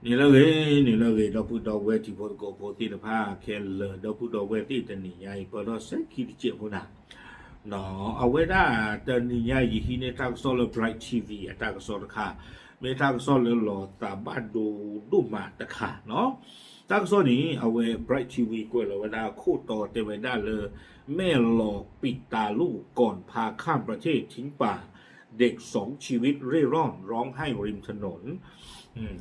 နံၤလၢအဂ့ၤ, နံၤလၢအဂ့ၤ ဒီပုၢ်ဒီဝဲၢ်တံၤဖိသကိးဖိသ့ၣ်တဖၣ်ခဲလၢာ်, ဒီပုၢ်ဒီဝဲၢ်သ့ၣ်တနံၤညါအံၤ ပၢၢ်ထီၣ်စဲခံတစဲးဖိနၤ, အဝဲဒၣ်တနံၤညါအံၤ ယဟံးန့ၢ်တၢ်ကစီၣ်လၢ Bright TV အတၢ်ကစီၣ်တခါ, မ့ၢ်တၢ်ကစီၣ်လၢလီၤသးဘၣ်ဒိဒိၣ်မးတခါနီၤ. တၢ်ကစီၣ်န့ၣ် အဝဲ Bright TV ကွဲးလီၤဝဲဒၣ်ခိၣ်တီတဲဝဲဒၣ်လၢ แม่หล่อปิดตาลูกก่อนพาข้ามประเทศ ทิ้งป่า เด็กสองชีวิตเร่ร่อนร้องไห้ริมถนน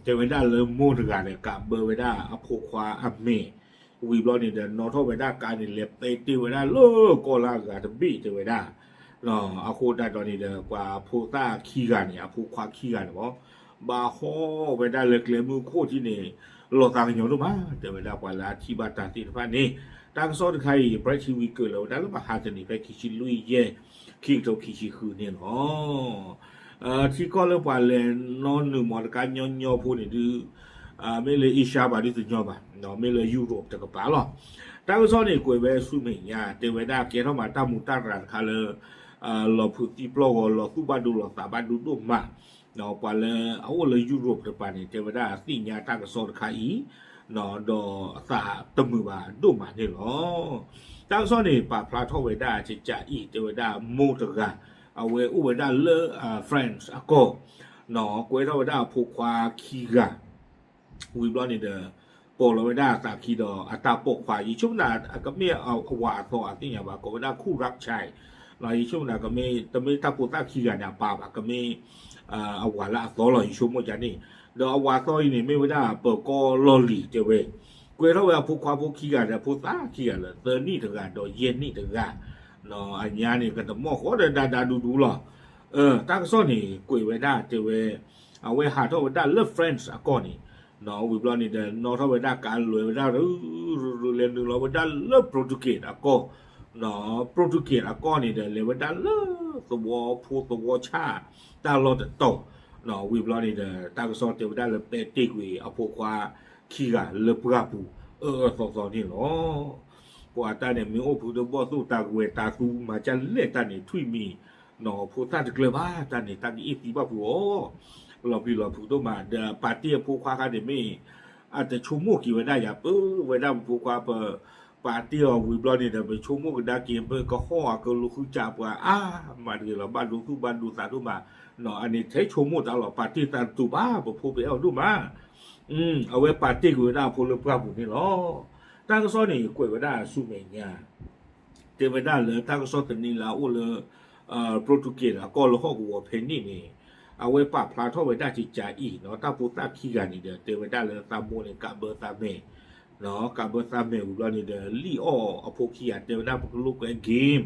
တဲဝဲဒၣ်လၢမိၢ်တဂၤဒီး ကးဘၢဝဲဒၣ်အဖိခွါအမဲာ်, ဝံၤဘျီန့ၣ်ဒီး နီၣ်ထီၣ်ဝဲဒၣ်ကါန့ၣ် လဲၤပဲတ့ၢ်ဝဲဒၣ်လၢကီၢ်လၢ်ဂၤတဘ့ၣ်တဲဝဲဒၣ်, အဃိတၢ်ဒီးန့ၣ်ဒီး ပှၤဖိသၣ်ခံဂၤန့ၣ် အဖိခွါခံဂၤန့ၣ်မ့ၢ် ဘၣ်ဟီၣ်ဝဲဒၣ်လၢကျဲမုၢ်ခိၣ်ထံးန့ၣ် လီၤသးကညီၤဒိၣ်မး တဲဝဲဒၣ်ပှၤလၢအထံၣ်ဘၣ်တၢ်သ့ၣ်တဖၣ်န့ၣ်, တၢ်ကစီၣ်တခါအံၤ Bright TV ကွဲးလီၤဝဲဒၣ်လၢဘၣ်ဟါတနံၤဖဲခံဆံလွံၢ်ယဲၢ် ခံကထိခံဆံဃုန့ၣ်လီၤ. ထံကီၢ်လၢပှၤလဲၤနီၣ်နုာ်မီတကါညီညီဖိန့ၣ်ဒုး မ့ၢ်လၢ Asia ဘၣ်ဒုးတညီဘၣ်, မ့ၢ်လၢ Europe တကပၤလီၤ. တၢ်ကစီၣ်န့ၣ် ကွဲးဝဲဆူမဲာ်ညါ တဲဝဲဒၣ်ကဲထီၣ်မးတၢ်မူးတၢ်ရၤတခါလၢ လီၤဖုးသံပျီၢ်ဂီၤ လီၤသူၣ်ဘၣ်ဒိလီၤသးဘၣ်ဒိဒိၣ်မး, ပှၤလၢအအိၣ်လၢ Europe တကပၤန့ၣ် တဲဝဲဒၣ်သ့ၣ်ညါတၢ်ကစီၣ်တခါအံၤ ဒီးအသးတမုာ်ဘၣ်ဒိၣ်မးန့ၣ်လီၤ. တၢ်ကစီၣ်န့ၣ် ပာ်ဖျါထီၣ်ဝဲဒၣ်ကကးအံၤ တဲဝဲဒၣ်မိၢ်တဂၤ အဝဲအိၣ်ဝဲဒၣ်လၢ France အကီၢ်, ကွဲထီၣ်ဝဲဒၣ်အဖိခွါခံဂၤ ဝံၤဘျီန့ၣ်ဒီး ပိာ်လီၤဝဲဒၣ်အသးခံဒီးအတၢ်ပိာ်ခွါ ယဆိကမိၣ်ကမ့ၢ်အဝၤအသီအသ့ၣ်ညါဘၣ် ကိးဝဲဒၣ် ခူၣ်ရၣ်ခၠဲး, ယဆိကမိၣ် တမ့ၢ်တၢ်ဖိသၣ်ခံဂၤန့ၣ်အပၢ်ဘၣ် ကမ့ၢ် အဝၤလၢအသီလီၤ ယဆိကမိၣ်ဒ်န့ၣ်, ဒီးအဝၤသီအံၤန့ၣ် မ့ၢ်ဝဲဒၣ်ပၢၤကီၢ်လီၢ်လံၤတဲဝဲ, ကွဲထီၣ်ဝဲအဖိခွါဖိခံဂၤဒီး အဖိသၣ်ခံဂၤလၢ သၢနံၣ်တဂၤဒီးယဲၢ်နံၣ်တဂၤ, အညါန့ၣ် ကတမီၢ်ဃီဒီးဒါဒါဒူဒူလီၤ. တၢ်ကစီၣ်န့ၣ် ကွဲးဝဲဒၣ်တဲဝဲ အဝဲဟးထီၣ်ဝဲဒၣ်လၢ France အကီၢ်န့ၣ်, ဝံၤဘျီန့ၣ်ဒီး နီၣ်ထီၣ်ဝဲဒၣ်ကါလဲၤဝဲဒၣ် လဲၤနုာ်လီၤဝဲဒၣ်လၢ Portugal အကီၢ်, Portugal အကီၢ်န့ၣ်ဒီး လဲၤဝဲဒၣ်လၢသဝီဖိသဝီဆၣ် တၢ်လီၢ်တတီၤ, ဝံၤဘျီန့ၣ်ဒီး တၢ်ကစီၣ်တဲဝဲဒၣ်လၢပဲတ့ၢ်ကွံာ်အဖိခွါခံဂၤလၢပှၢ်ပူၤ အၢအၢသီသီန့ၣ်လီၤ. ပှၤတၢ်န့ၣ် မ့ၢ်အိၣ်ဖုးဒီးဘီၣ်သိၣ်တၢ်ကဝဲၤတၢ်သူမၤကၢ်လဲၣ်တၢ်န့ၣ် ထွံၣ်မံၤ နီၢ်ဖိသၣ်တကျၢၤဘၣ် တၢ်န့ၣ် တၢ်ကအ့ၣ်သံဘၣ်ဖုးအီၤ, လီၤပျံၤလီၤဖုးဒိၣ်မး ဒီးပာ်တ့ၢ်အဖိခွါခါန့ၣ်မ့ၢ် အတဆိကမိၣ်က့ၤဝဲဒၣ်ယၤ ပဝဲဒၣ်ပဖိခွါပ ပာ်တ့ၢ်အီၤဝံၤဘျီန့ၣ်ဒီး ပဆိကမိၣ်ကဒါက့ၤ ပကဟီၣ်အကလူၤဃုစးပှၤအါမးတဂ့ၤလီၤ ဘၣ်ဒိသူၣ်ဘၣ်ဒိသးဒိၣ်မး, အန့ၣ်ထဲဆိကမိၣ်တၢ်လီၤ ပာ်တ့ၢ်သးတတူာ်ဘၣ် ပဖိပအဲၣ်အီၤဒိၣ်မး အဝဲပာ်တ့ၢ်ကွံာ်ဝဲဒၣ်အဖိလၢပှၢ်ပူၤန့ၣ်လီၤ. တၢ်ကစီၣ်န့ၣ်ကွဲးဝဲဒၣ်ဆူမဲာ်ညါ တဲဝဲဒၣ်လၢတၢ်ကစီၣ်သန့လၢအအိၣ်လၢ Portugal အကီၢ်လၢဟီၣ်ကဝီၤဖဲန့ၣ်န့ၣ် အဝဲပာ်ဖျါထီၣ်ဝဲဒၣ်ကကးအံၤနီၤ တၢ်ဖိသၣ်ခံဂၤန့ၣ်ဒီး တဲဝဲဒၣ်လၢသးမိၢ်န့ၣ် ကးဘၢသးမဲာ် ကးဘၢသးမဲာ်ဝံၤဘျီန့ၣ်ဒီး လံၣ်အီၣ်အဖိခံဂၤ တဲဝဲဒၣ်ပကလိာ်ကွဲ game,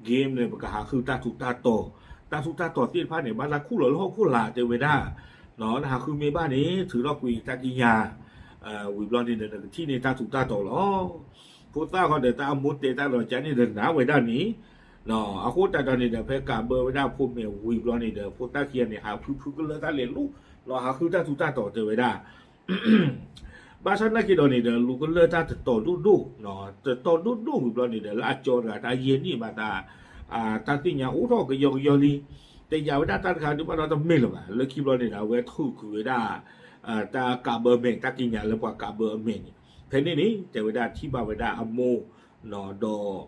game န့ၣ် ပကဟးဃုတၢ်ထူးတၢ်တီၤ, တၢ်ထူးတၢ်တီၤသ့ၣ်တဖၣ်န့ၣ် ဘၣ်တၢ်ခူၣ်လီၤလၢဟီၣ်ခိၣ်လာ် တဲဝဲဒၣ်, နဟးဃုမ့ၢ်ဘၣ်န့ၣ် ထုးထီၣ်ကွံာ်တၢ်ကံးညာ် ဝံၤဘျီန့ၣ်ဒီး နကထံၣ်န့ၢ်တၢ်ထူးတၢ်တီၤလီၤ. ဖိသၣ်ဃီဒီး တၢ်အမိၢ်တဲတၢ်ဒီး ကန့ၣ်ဒီးနၤဝဲဒၣ်န့ၣ် အဃိတၢ်ဒီးန့ၣ်ဒီး ဖဲကးဘၢဝဲဒၣ်ဖိမဲာ်ဝံၤဘျီန့ၣ်ဒီး ဖိသၣ်ခံဂၤန့ၣ် ဟးဖုဖုကလၢတၢ်လဲၤလိၤ လီၤဟးဃုတၢ်ထူးတၢ်တီၤတဲဝဲဒၣ် ဘၣ်ဆၣ်နာ်က့ဒီးန့ၣ်ဒီး လူၤကလၢတၢ်တတီၤဒိၣ်ဒိၣ်, တတီၤဒိၣ်ဒိၣ်ဝံၤဘျီန့ၣ်ဒီး လၢအကၠီတဂၤတၢ်ယဲၢ်နံၣ်ဘၣ်သး တၢ်သ့ၣ်ညါအိၣ်ထီၣ်ကယီကယီလံ. တဲယၤဝဲဒၣ်တၢ်တခါဒုးဘၣ်ဒီးတမ့ၢ်လၢၤဘၣ်. လၢခံဘျီန့ၣ်ဒီး အဝဲထုးကွံာ်ဝဲဒၣ် တၢ်ကးဘၢမဲာ် တၢ်ကံးညာ်လၢပှၤကးဘၢအမဲာ်န့ၣ် ဖဲန့ၣ်န့ၣ် တဲဝဲဒၣ်ထံၣ်ဘၣ်ဝဲဒၣ်အမိၢ် ဒီး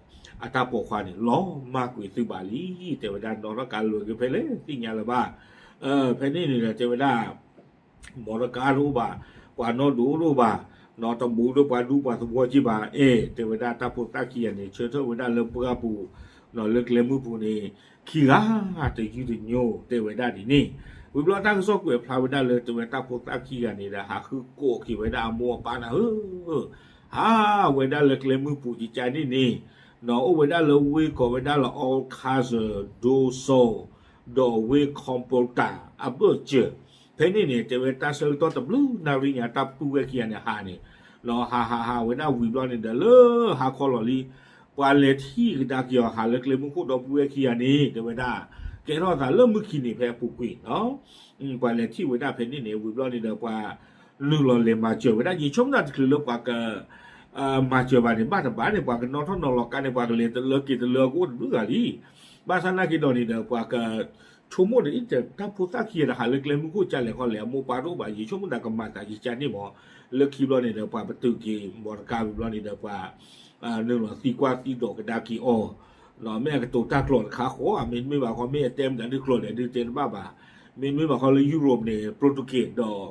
အတၢ်ပိာ်ခွါန့ၣ် လီၤမၢ်ကွံာ်သုးဘၣ်လံ. တဲဝဲဒၣ်နီၢ်ထီၣ်ကါလဲၤက့ၤဖဲလဲၣ်သ့ၣ်ညါလၢၤဘၣ်. ဖဲန့ၣ်န့ၣ်ဒီး တဲဝဲဒၣ် မီတကါတအိၣ်ဘၣ်, ပှၤနီၢ်ဒိၣ်တအိၣ်ဘၣ်, နီၢ်တဘူးဒီးပှၤဒူပှၤသဝီက့ၤဘၣ်. အဲ တဲဝဲဒၣ်တၢ်ဖိသၣ်ခံဂၤန့ၣ် ဆၢထၢၣ်ဝဲဒၣ်လၢပှၢ်ပူၤ, နီၢ်လၢကျဲမုၢ်ပူၤန့ၣ် ခံဂၤတယုၢ်တညိ တဲဝဲဒၣ်ဒ်န့ၣ်. ဝံၤဘျီတၢ်ကစီၣ်ကွဲးဖျါဝဲဒၣ်လၢ တဲဝဲတၢ်ဖိသၣ်ခံဂၤန့ၣ်ဒီး ဟးဃုကိးက့ၤဝဲဒၣ်အမိၢ်အပၢ်နၤဧၢ ဟးဝဲဒၣ်လၢကျဲမုၢ်ပူၤကကါန့ၣ်န့ၣ်, နီၢ်အိၣ်ဝဲဒၣ်လၢဝ့ၢ်ကိးဝဲဒၣ်လၢ Alcázar do Sal ဒီးဝ့ၢ် Comporta အဘၢၣ်စၢၤ, ဖဲန့ၣ်န့ၣ် တဲဝဲတၢ်ဆၢကတီၢ်တဘျုးနၣ်ရံၣ်ညါ တၢ်ပုၢ်ဝဲၢ်ခံဂၤန့ၣ်ဟးန့ၣ်, နီၢ်ဟးဟးဟးဝဲဒၣ်ဝံၤဘျီန့ၣ်ဒီး လၢဟါခီလီၤလံ ပှၤလဲၤထံၣ်ကဒါက့ၤအီၤ ဟးလၢကျဲမုၢ်ခိၣ်ဒီပုၢ်ဝဲၢ်ခံဂၤန့ၣ် တဲဝဲဒၣ် ကဲထီၣ်သးလၢမုၢ်ခံန့ၣ်ဖဲအပူၤကွံာ်နီၤ. ပှၤလဲၤထံၣ်ဝဲဒၣ်ဖဲန့ၣ်န့ၣ် ဝံၤဘျီန့ၣ်ဒီး ပှၤနုာ်လီၤလဲၤမၤစၢၤဝဲဒၣ် ယဆိကမိၣ်တချုးလၢပှၤက မၤစၢၤဘၣ်န့ၣ် ဘၣ်တဘၣ်န့ၣ် ပှၤကနီၣ်ထီၣ်နီၣ်လီၤကါန့ၣ် ပှၤကလဲၤတလၢက့ၤတလၢကအိၣ်တဘျုးဂၤလံ. ဘၣ်ဆၣ်နာ်က့ဒီးန့ၣ်ဒီး ပှၤကဆိကမိၣ်ဒီး အံၤတၢ်ဖိသၣ်ခံဂၤဒီး ဟးလၢကျဲမုၢ်ခိၣ်ကလဲၤခီလဲၣ် အမိၢ်ပၢ်တအိၣ်ဘၣ် ယဆိကမိၣ်သးကမၤသးကကန့ၣ်မး, လၢခံဘျီန့ၣ်ဒီး ပှၤပတုာ်က့ၤမီတကါဝံၤဘျီန့ၣ်ဒီး ပှၤ နုာ်လီၤသံကွၢ်သံဒိးကဒါက့ၤအီၤ, မ့ၢ်အကတိၤတၢ်ကျိာ်တခါဃီ မ့တမ့ၢ်ဘၣ်ခီ မ့ၢ်အတဲမတၤဒုကျိာ်လဲၣ်ဒုတဲတဘၣ်ဘၣ်, မ့တမ့ၢ်ဘၣ်ခီလၢ Europe န့ၣ် Portugal ဒီး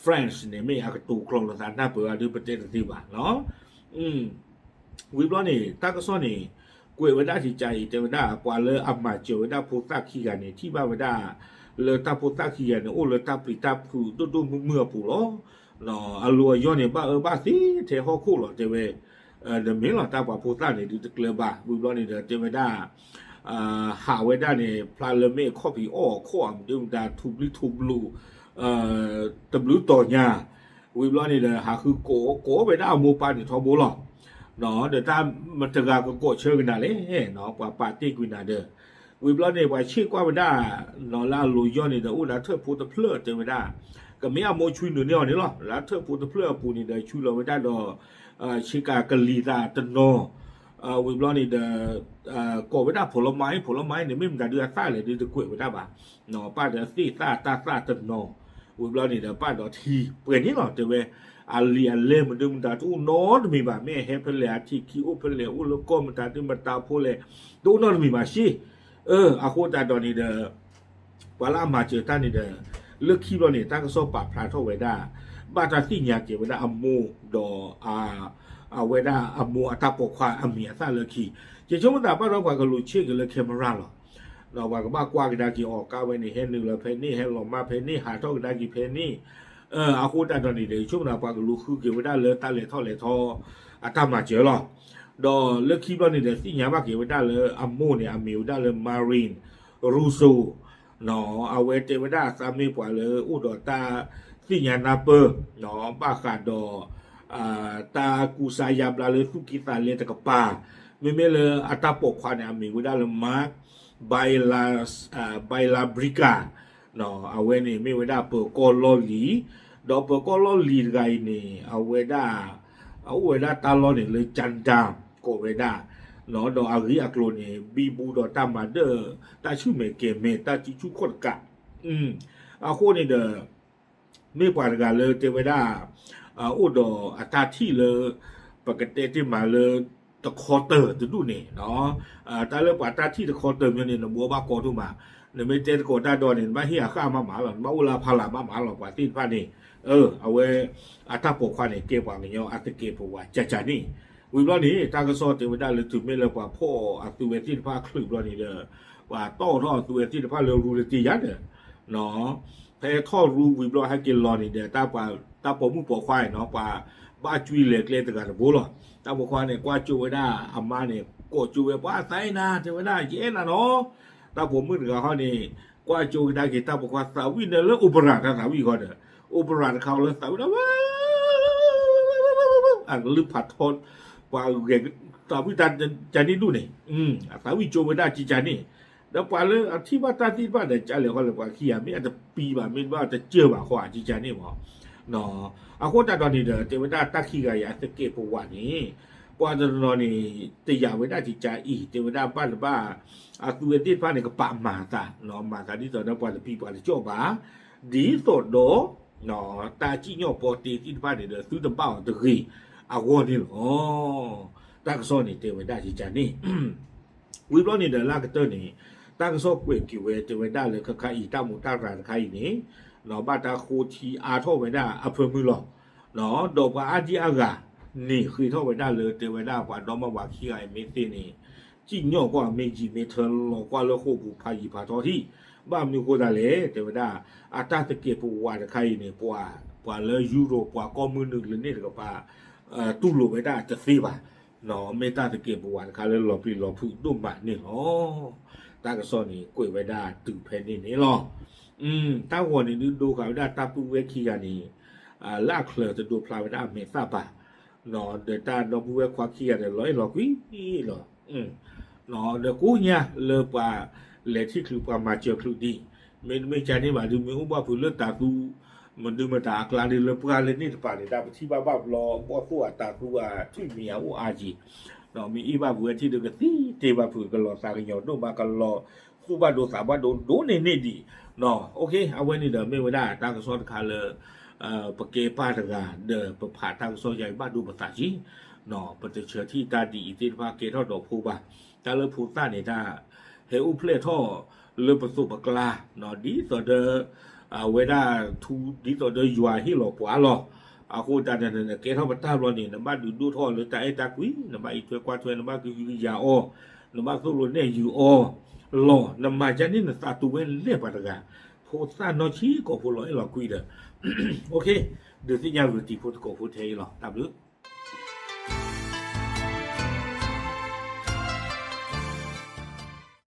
France န့ၣ် မ့ၢ်အကတိၤကျိာ်လိာ်သးနၢ်ပၢၢ်အဒုပတဲတသ့ဘၣ်နီၤ. ဝံၤဘျီန့ၣ် တၢ်ကစီၣ်န့ၣ် ကွဲးဝဲဒၣ်ကကါအံၤ တဲဝဲဒၣ် ပှၤလၢအမၤစၢၤဝဲဒၣ်ဖိသၣ်ခံဂၤန့ၣ် ထံၣ်ဘၣ်ဝဲဒၣ် လၢတၢ်ဖိသၣ်ခံဂၤန့ၣ် အိၣ်လၢတၢ်ပျံၤတၢ်ဖုးဒိၣ်ဒိၣ်မုၢ်မုၢ်အပူၤလီၤ. အလိၤအယီၢ်န့ၣ် ဘၣ်အၢဘၣ်သီထဲဟီၣ်ခိၣ်လီၤ တဲဝဲ, တမ့ၢ်လီၤ တၢ်ပှၤဖိသၣ်န့ၣ် ဒုတကျၢၤဘၣ် ဝံၤဘျီန့ၣ်ဒီး တဲဝဲဒၣ် ဟးဝဲဒၣ်န့ၣ် ဖျါလၢမ့ၢ်အခီၣ်ဖံးအီၣ်အခီၣ် မဒုမတၤထူးဘျုးထူးဘျိး တဘျုးတီၤညါ, ဝံၤဘျီန့ၣ်ဒီး ဟးဃုကိးကိးဝဲဒၣ်အမိၢ်ပၢ်န့ၣ်ထီဘိလီၤ. ဒီးတၢ်မတၤတဂၤကကိးဆၢက့ၤနၤလဲၣ်, ပှၤပာ်တ့ၢ်ကွံာ်နၤဒီး, ဝံၤဘျီန့ၣ် ပှၤဆ့ၣ်ကွၢ်ဝဲဒၣ် လၢအလိၤယီၢ်န့ၣ်ဒီး အိၣ်ဒီးထၢၣ်ဖိတဖျၢၣ်တဲဝဲဒၣ်, ကမ့ၢ်အမိၢ်ဆွံနုာ်န့ၢ်အီၤန့ၣ်လီၤ. လၢထၢၣ်ဖိတဖျၢၣ်အပူၤန့ၣ်ဒီး ဆွံလီၤဝဲဒၣ်ဒီး ဆ့ကၤကလံၤသးတနီၤ, ဝံၤဘျီန့ၣ်ဒီး ကိးဝဲဒၣ်ဖိလီမါအံၤ ဖိလီမါအံၤန့ၣ် မ့ၢ်မတၤဒုအသၣ်လဲၣ်ဒုတကွဲးဝဲဒၣ်ဘၣ်, ပၣ်ဒီးသ့ၣ်သၣ်တၢ်သၣ်တနီၤ, ဝံၤဘျီန့ၣ်ဒီး ပၣ်ဒီးထံပှဲၤန့ၣ်လီၤ တဲဝဲ, အလံာ်အလဲၢ်မဒုမတၤတအိၣ်နီတမံၤဘၣ်, မ့ၢ်အဟဲဖဲလဲၣ် အထံးခံအိၣ်ဖဲလဲၣ် အိၣ်လၢကီၢ်မတၤဒုမတၤဖိလဲၣ် တအိၣ်နီတမံၤဘၣ်စ့, အဃိသတးဒီးန့ၣ်ဒီး ပှၤလၢအမၤစၢၤတၢ်န့ၣ်ဒီး လၢခံဘျီန့ၣ် တၢ်ကစီၣ်ပာ်ဖျါထီၣ်ဝဲဒၣ် ဘၣ်တၢ်သ့ၣ်ညါက့ၤဝဲဒၣ်အမိၢ်ဒီး အဝဲဒၣ်အမိၢ်အတၢ်ပိာ်ခွါအမံၤအသၣ်လၢခံ, ယဆိကမိၣ်သးဘၣ်ဒီးပှၤကလူၤဆ့ၣ်က့ၤလၢ camera လီၤ. ဒီးပှၤကဘၣ်ကွၢ်ကဒါက့ၤအီၤ ကါဝဲန့ၣ် ဟဲနုာ်လီၤဖဲန့ၣ် ဟဲလီၤမၢ်ဖဲန့ၣ် ဟးထီၣ်ကဒါက့ၤဖဲန့ၣ်, အဃိသတးဒီးန့ၣ်ဒီး ယဆိကမိၣ်သးပှၤကလူၤဃုက့ၤဝဲဒၣ်လၢတၢ်လဲၤထီၣ်လဲၤထီ အတၢ်မၤစၢၤလီၤ. ဒီးလၢခံဘျီန့ၣ်ဒီး သ့ၣ်ညါဘၣ်က့ၤဝဲဒၣ်လၢအမိၢ်န့ၣ် အမံၤဝဲဒၣ်လၢ Marilyn Russo အဝဲတဲဝဲဒၣ်အသးမ့ၢ်ပှၤလၢအိၣ်ဒီးတၢ်သ့ၣ်ညါနၢ်ပၢၢ် ဘၣ်ဃးဒီး တၢ်ကူစါယါဘျါလၢသူၣ်ကံၢ်သးလဲတကပၤ, မ့မ့ၢ်လၢအတၢ်ပိာ်ခွါန့ၣ် အမံၤဝဲဒၣ်လၢ Mark Baila Brica, အဝဲန့ၣ် မ့ၢ်ဝဲဒၣ်ပၢၤကီၢ်လီၢ်လံၤ, ဒီးပၢၤကီၢ်လီၢ်လံၤတဂၤအံၤန့ၣ် အဝဲဒၣ် အအိၣ်ဝဲဒၣ်တၢ်လီၢ်န့ၣ်လၢ Janda ကိးဝဲဒၣ်, ဒီးအဂ့ၢ်အကျိၤန့ၣ် ဘံဘူဒီးတၢ်မၤဒၢၣ် တၢ်ဆူၣ်မဲာ်ကဲၤမဲာ် တၢ်စုဆူၣ်ခီၣ်တကး, အဃိန့ၣ်ဒီး မ့ၢ်ပှၤတဂၤလၢတဲဝဲဒၣ် အိၣ်ဒီးအတၢ်ထံၣ်လၢ ပကတဲတ့ၢ်မးလၢ တခီတၢၤတဒူၣ်န့ၣ်, တၢ်လၢပှၤတၢ်ထံၣ်တခီတၢၤမ့ၢ်န့ၣ် နဘှီဘၣ်ကီဒိၣ်မး, နမ့ၢ်တဲသကိးတၢ်ဒီးန့ၣ် နဘၣ်ဟ့ၣ်အဃၣ်မးမးလီၤ, နဘၣ်အိၣ်လၢအဖီလာ်မးမးလီၤ ပှၤသ့ၣ်တဖၣ်န့ၣ်, အဝဲ အတၢ်ပိာ်ခွါန့ၣ် ကဲပှၤကညီအသကဲးပဝးကၠၢ်ကၠၢ်န့ၣ်, ဝံၤဘျီန့ၣ် တၢ်ကစီၣ်တဲဝဲဒၣ်လၢတုၤမ့ၢ်လၢပှၤဖီၣ်အသုဝဲသ့ၣ်တဖၣ်အချုးဘျီန့ၣ်ဒီး ပှၤတီၣ်ထီၣ်အသုဝဲသ့ၣ်တဖၣ်လၢရူလတ့ၢ်ယါဒီး ဖဲထီၣ်ရူဝံၤဘျီဟဲက့ၤလီၤန့ၣ်ဒီး တၢ်ပိာ်မုၣ်ပိာ်ခွါနီၤ ပှၤဘၣ်ကွံလဲၤကျဲတဂၤတဘိလီၤ. တၢ်ပိာ်ခွါန့ၣ် ကွၢ်ကၠိဝဲဒၣ်အမါန့ၣ် ကိးကၠိဝဲ ပှၤသးအံၤနၤ တဲဝဲဒၣ် ယအဲၣ်နၤနီၤ. တၢ်ပိာ်မုၣ်တဂၤဟီန့ၣ် ကွၢ်ကၠိကဒါက့ၤ တၢ်ပိာ်ခွါသးဝံၣ်န့ၣ်လၢ opera တၢ်သးဝံၣ်ဃီဒီး opera တခါလၢသးဝံၣ်ဒီး အကလုၢ်ဖးထီ ပှၤဂဲၤသးဝံၣ်တၢ်ကန့ၣ်ဒူၣ်န့ၣ် အသးဝံၣ်ကၠိဝဲဒၣ်ကကန့ၣ်, ဒီးပှၤလၢအထံၣ်ဘၣ်တၢ်သ့ၣ်တဖၣ်ဒီး ကလဲၤဃီလဲၤပှၤခံဂၤ မ့ၢ်အတပံၤဘၣ် မ့ၢ်တဘၣ်တစၢၢ်ဘၣ်ဃီဧါ ကကန့ၣ်မး. အဃိသတးဒီးန့ၣ်ဒီး တဲဝဲဒၣ်တၢ်ခံဂၤအံၤအသကဲးပဝးန့ၣ် ပှၤတနီၤန့ၣ် တယာ်ဝဲဒၣ်ကကအံၤ တဲဝဲဒၣ်ဘၣ်တဘၣ် အသုဝဲသ့ၣ်တဖၣ်န့ၣ် ကပာ်မၤသး မၤသးဒ်သိးဒီးပှၤတပံၤပှၤတစၢၢ်ဘၣ် ဒ်သိးဒီး တၢ်စံၣ်ညီၣ်ပီတ့သ့ၣ်တဖၣ်န့ၣ်ဒီး သုတဘၣ်အီၤတဂ့ၤအဂီၢ်န့ၣ်လီၤ. တၢ်ကစီၣ်န့ၣ်တဲဝဲဒၣ်ကကန့ၣ် ဝံၤဘျီန့ၣ်ဒီးလၢအကတၢၢ်န့ၣ် တၢ်ကစီၣ်ကွဲးက့ၤဝဲတဲဝဲဒၣ်လၢခဲခါအံၤ တၢ်မူးတၢ်ရၤတခါအံၤန့ၣ် ဘၣ်တၢ်ဃိထံအါထီၣ်ဝဲဒၣ်အဖၢမုၢ်လီၤ. ဒီးပှၤအါဒံအါဂၤန့ၣ်ဃ့ထီၣ်ဝဲဒၣ်လၢတဲဝဲဒၣ်ပှၤဒီမါဝၤခံဂၤအံၤမ့ၢ်သ့န့ၣ် စံၣ်ညီၣ်ကွၢ်မ့ၢ်ယံာ်မ့ၢ်ထၢလီၤကွၢ်လၢဃိာ်ပူၤဖးယံာ်ဖးထီထံၣ် ဘၣ်မနုၤဃိသတးလဲၣ် တဲဝဲဒၣ် အတၢ်သကဲးပဝးတခါအံၤန့ၣ် ပှၤ ပှၤလၢယူရိၣ် ပှၤကီၢ်မုၢ်နုာ်လၢန့ၣ်တကပၤ တူၢ်လိာ်ဝဲဒၣ်တသ့ဘၣ် မ့ၢ်တၢ်သကဲးပဝးတခါလၢလီၤပျံၤလီၤဖုးဒိၣ်မးန့ၣ်လီၤ. တၢ်ကစီၣ်န့ၣ် ကွဲးဝဲဒၣ်တုၤဖဲန့ၣ်န့ၣ်လီၤ. တၢ်ဂီၤန့ၣ်ဒုးဒိဃာ်ဝဲဒၣ်တၢ်ပုၢ်ဝဲၢ်ခံဂၤန့ၣ် လၢအချၢးတဒိဖျါဝဲဒၣ်အမဲာ်သၣ်ဘၣ် ဒီးတၢ်ဒီပုၢ်ဝဲၢ်ခွါခံဂၤဒီးလီၤအဲၣ်လီၤကွံလီၤ. ဒီးကိးညါလၢပှၤလဲၤထံၣ်ချုးပှၤမၤစၢၤချုးဒံး မ့တမ့ၢ်ကန့ၣ်ဘၣ်ဒုး မ့ၢ်အိၣ်ဘၣ်ဖုးလၢတၤသူ မဒုမတၤအကျါဒုးလၢပှၢ်လၢန့ၣ်တပၤန့ၣ် တၢ်ပထံၣ်ဘၣ်ဘၣ်ဘျီ ဘီၣ်သိၣ်အတၤသူအထွံၣ်မံၤအအိၣ်အါက့ၤ မ့ၢ်အ့ၣ်ဘၣ်ပဝဲထံၣ်ဒီးကသံတ့ၢ်ဘၣ်ဖုး ကလီၤသးကညီၤဒိၣ်မး ကလီၤသူၣ်ဘၣ်ဒိသးဘၣ်ဒိဒိၣ်န့ၢ်န့ၢ်ဒံး. အဝဲန့ၣ်ဒီးမ့ၢ်ဝဲဒၣ်တၢ်ကစီၣ်တခါလၢ ပကဲပၢ်တဂၤဒီးပဖးတၢ်ကစီၣ်ယါအံၤဘၣ်ဒိပသးက့ၤ, ပတဆၢထံၣ်တၢ်ဒ်အံၤသ့ၣ်တဖၣ်ကဲထီၣ်ဒီးဖိဘၣ်. တၢ်လၢဖိသၣ်န့ၣ်တၢ် ဟဲအိၣ်ဖျဲၣ်ထီၣ်လၢပသိးပကျါ ဒ်သိးဒီး အဝဲဒၣ်ထူ ဒ်သိးဒီးယွၤဟ့ၣ်လီၤပှၤလီၤ. အဃိတၢ်န့ၣ် နကဲထီၣ်ပတၢ်ဘျီန့ၣ် နဘၣ်ဒုးဒိၣ်ထီၣ်လၢတၢ်အဲၣ်တၢ်ကွံ, နဘၣ်အံးထွဲကွၢ်ထွဲ, နဘၣ်ကဟုကယာ်အီၤ, နဘၣ်သိၣ်လိနဲၣ်ယုာ်အီၤလီၤ. နမၤဒ်န့ၣ်နသးတူဝဲလဲၣ်ပှၤတဂၤ, ဖိသၣ်နီၢ်ဆံးကိာ်ဖိလီၤအဲၣ်လီၤကွံဒီး ဒုးသ့ၣ်ညါဂုာ်တံၤဖိသကိးဖိထဲအံၤလီၤ. တၢ်ဘျုး